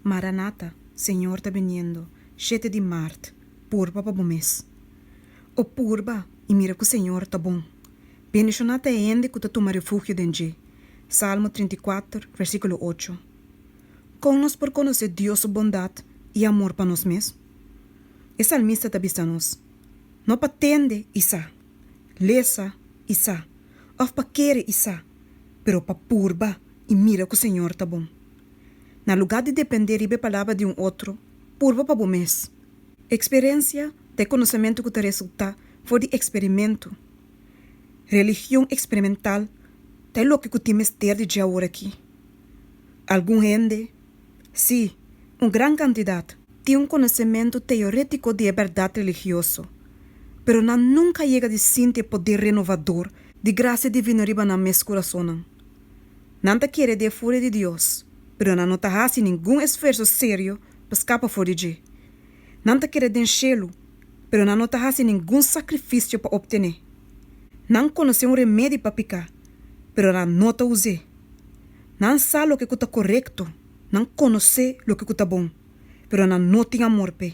Maranata, Señor ta biniendo, shete di mart, purba pa bo mes. O purba i mira ku Señor ta bon. Bendishoná ta e hende ku ta tuma refugio den dje. Salmo 34, versíkulo 8. Kon nos por konosé Dios su bondat i amor pa nos mes? E salmista ta bisa nos, No pa tende i sa, lesa i sa, òf pa kere i sa, pero pa purba i mira ku Señor ta bon. Na lugá di dependé riba e palabra di un otro, purba pa bo mes. Eksperensia ta e konosementu ku ta resultá for di eksperimentu. Religion eksperimental ta e loke ku tin mester di dje aworakí. Algun hende, sí, un gran kantidat, tin un konosementu teorétiko di e bèrdat religioso, pero nan nunka a yega di sinti e poder renovador di grasia divino riba nan mes kurasonnan. Nan ta kere di e furia di Dios, pero nan no ta hasi ningun esfuerso serio pa skapa for di dje. Nan ta kere den shelu, pero nan no ta hasi ningun sakrifisio pa optené. Nan konosé un remedi pa piká, pero nan no ta us'é. Nan sa loke ku ta korekto, nan konosé loke ku ta bon, pero nan no tin amor p'e.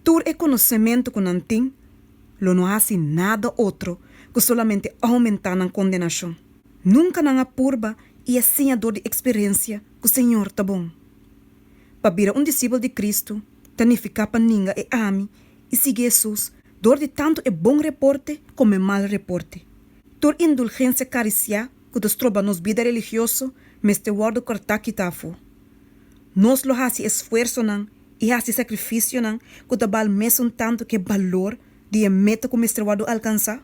Tur e konosementu ku nan tin lo no hasi nada otro ku solamente oumentá nan kondenashon. Nunka nan a purba i a siña dor di eksperensia ku Señor ta bon. Pa bira un disipel di Kristu ta nifiká pa ninga e ami i sigui Hesus dor di tantu e bon reporte komo e mal reporte. Tur indulgensia karisiá ku ta stroba nos bida religioso mester wòrdu kòrtá kitá afó. Nos lo hasi esfuersonan i hasi sakrifisionan ku ta bal mesun tantu ku e balor di e meta ku mester wòrdu alkansá?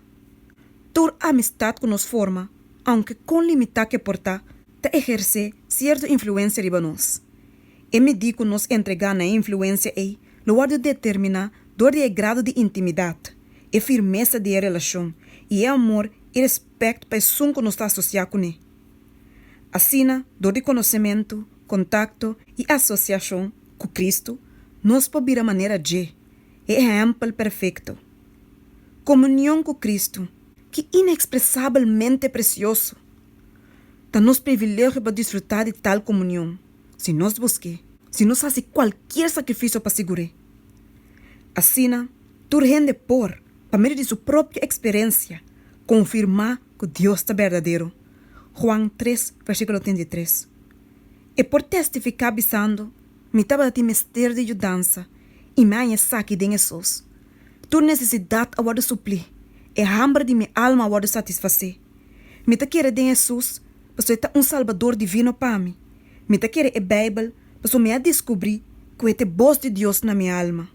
Tur amistat ku nos forma, ounke kon limitá ku e por ta, ta ehersé sierto influensia riba nos. E midí ku nos entregá na e influensia ei lo wòrdu determiná dor di e grado di intimidat, e firmesa di e relashon i e amor i respèkt pa esun ku nos ta asosiá kuné. Asina, dor di konosementu, kontakto i asosiashon ku Kristu, nos por bira manera dje, e ehèmpel perfekto. Komunion ku Kristu, ki inekspresabelmente presioso! Ta nos privilegio pa disfrutá di tal komunion, si nos busk'é, si nos hasi kualkier sakrifisio pa sigur'é. Asina, tur hende por, pa medio di su propio eksperensia, konfirmá ku Dios ta berdadero. Juan tres, versíkulo 33. E por testifiká bisando, Mi tabata tin mester di yudansa, i mi a haña esaki den Hesus. Tur nesesidat a wòrdu suplí, e hamber di mi alma a wòrdu satisfasé. Mi ta kere den Hesus pasobra e ta un Salbador divino pa mi. Mi ta kere e Beibel pasobra mi a diskubrí ku e ta e bos di Dios na mi alma.